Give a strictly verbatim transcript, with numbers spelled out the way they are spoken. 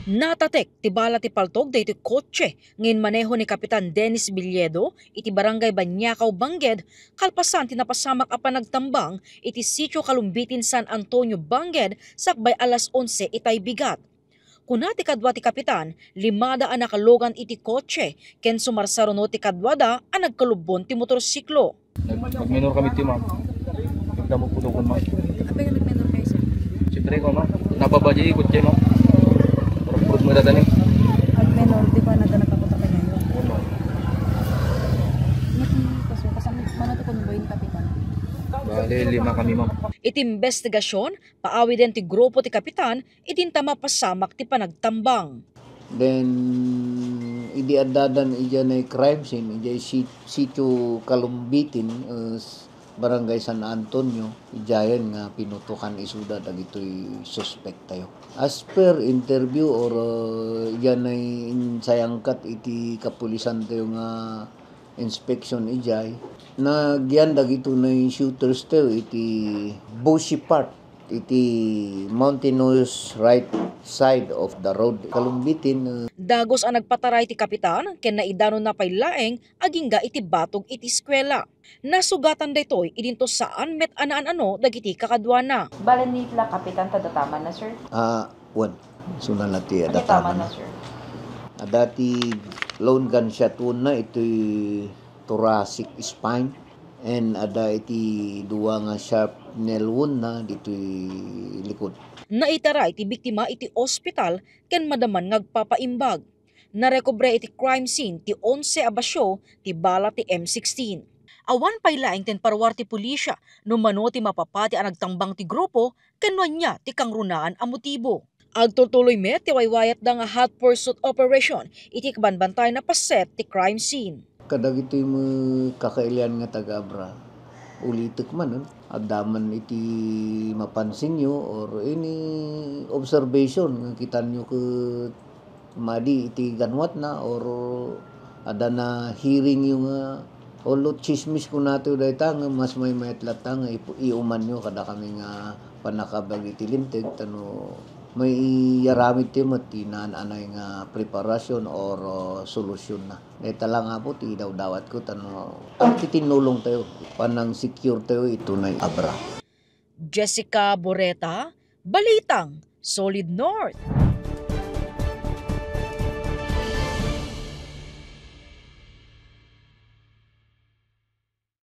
Natatek ti bala ti paltog daytoy kotse nga inmaneho ni Kapitan Dennis Villedo iti Barangay Baniacao, Bangked, kalpasan ti napasamak a panagtambang iti Sitio Kalumbitin, San Antonio, Bangked, sakbay alas onse itay bigat. Kuna ti kadua ti kapitan, limada a nakalugan iti kotse, ken sumarsaruno ti kaduada a nagkalubbon ti motorsiklo. Nag-, nagminor kami ti, ma'am. Nagdamo po doon, ma'am. Apay nga nagminor kayo, sir? Siyempre ko, ma'am. Nababaji, kotse, ma'am. Parang purot mo datan, eh. Nagminor, di ba, naghanap ako sa kanya? Oo, ma'am. Nati, kaso, kasama, mano ti convoy ni Kapitan? Bale, lima kami, ma'am. Iti imbestigasyon, paawiden ti grupo ti kapitan, idinta mapasamak ti panagtambang. Then, idi addadan idiay crime scene, idiay si-, Sitio Kalumbitin, uh, Barangay San Antonio, idiayen nga pinutokan isuda dagitoy suspect tayo. As per interview or, uh, idiay insayangkat iti kapulisan tayo nga inspection idiay, nagyan dagitoy shooters tayo iti bushy part iti mountainous right side of the road. Kalumbitin, uh, Dagus a nagpataray ti kapitan ken naidanonna pay laeng agingga iti batog iti eskuela. Nasugatan daytoy idinto saan met a naan-ano dagiti kakaduana. Bale, ni la kapitan ta dataman na, sir? Ah, wen. Suna la ti adataman na, sir. Adda ti lone gunshot wound na iti thoracic spine, and adda iti dua nga shrapnel wound na ditoy likod. Naitaray ti biktima iti ospital ken madaman nga agpapaimbag. Narekobre iti crime scene ti onse a basio ti bala ti M sixteen. Awan pay laeng ti inparuar ti pulisya no mano ti mapapati a nagtambang ti grupo ken no ania ti kangrunaan a motibo. Agtultuloy met ti waywayatda nga hot pursuit operation iti kabanbantay a paset ti crime scene. Kadagitoy met kakailian nga taga-Abra, ulitek manen, adda man iti mapansinyo or any observation nga kitanyo ket madi iti ganwatna or adda nahearingyo nga, although tsismis kunatayo dayta, nga mas maymayat latta nga ipu-, iumanyo kadakami nga pannakaabag iti Linteg, tano maiyaramidtayo met ti naan-anay nga preparasyon or, uh, solusyon na. Dayta la nga, Apo, ti idawdawatko, tano agtitinnulongtayo, panang-secure tayo iti tunay Abra. Jessica Boreta, Balitang Solid North.